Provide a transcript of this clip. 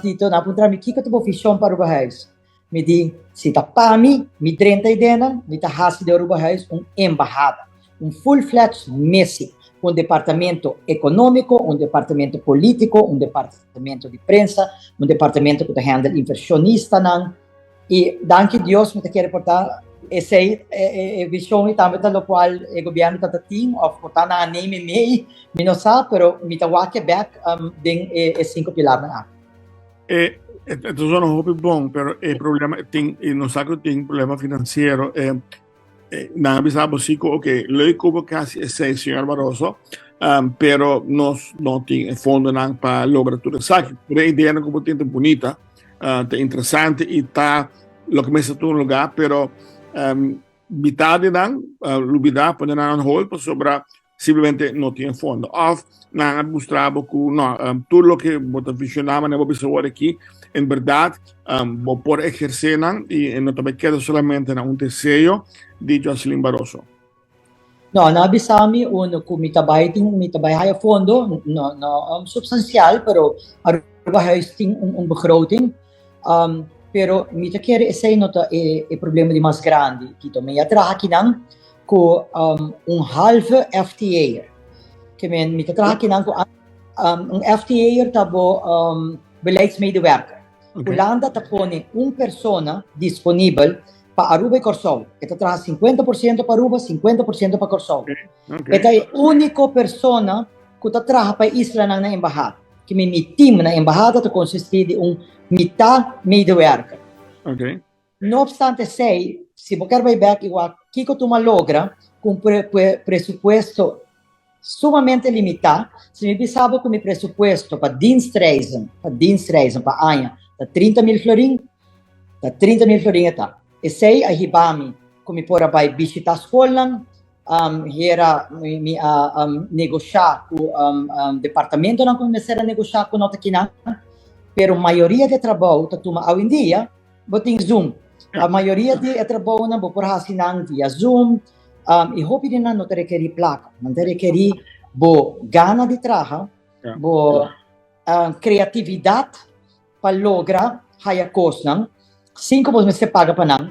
Tito, nan a puntra mi, kiko ta bo vision pa Arubahuis? Mi di, si ta pa mi, mi drenta ideanan, mi ta hasi di Arubahuis un embahada, un full-fledged missie, ku un departamento ekonómiko, un departamento polítiko, un departamento di prensa, un departamento ku ta handle invershonistanan. I danki Dios mi ta kere por ta esei e vision i tambe ta lokual e gobièrnu ta ta tin òf por ta nan a neem e mee, mi no sa, pero mi ta wak e bèk den e sinku pilarnan aki. E e ta zona hopi bon, pero e problema tin i nos sa ku tin problema finansiero. E nan a bisa bo si ku oke, leuk ku bo kasi esei señor Barroso, pero nos no tin e fondonan pa logra tur esaki. Pero e ideanan ku bo tin ta bunita, ta interesante i ta loke mester tuma lugar, pero mitad di nan lubida pone nan on hold pasobra simplemente no tin e fondo. Of nan a mustra bo ku no, tur loke bo ta visioná manera bo bisa awor aki, en berdad bo por ehersé nan i no ta bai keda solamente na un deseo di Jocelyn Barroso. No, nan a bisa mi uno ku mi ta bai tin mi ta bai haya fondo, no no substansial, pero Arubahuis tin un un begroting. Pero mi ta kere esei no ta e e problema di mas grandi, Tito. Mi a traha akinan ku un halve FTA'er. Ke men mi ta traha akinan ku un FTA'er ta bo beleidsmedewerker. Hulanda ta pone un persona disponibel pa Aruba i Kòrsou. E ta traha 50% pa Aruba, 50% pa Kòrsou. E ta e úniko persona ku ta traha pa e islanan na embahada. Ke men mi team na embahada ta konsistí di un mitá medewerker. No obstante esei, si bo kier bai bek i wak kiko tuma logra ku un presupuesto sumamente limitá, si mi bisa bo ku mi presupuesto pa dienstreizen, pa dienstreizen pa aña ta 30.000 florin, ta 30.000 florin e ta. Esei a hiba mi ku mi por a bai bishitá skolnan, hera mi a negoshá ku departamentonan ku mi mester a negoshá ku no ta kinan, pero mayoria di e trabou ta tuma awendia. Bo tin Zoom. A mayoria di e trabounan bo por hasi nan via Zoom. I hopi di nan no ta rekerí plaka. Nan ta rekerí bo gana di traha, bo kreatividat pa logra haya kosnan sin ku bo mester paga pa nan.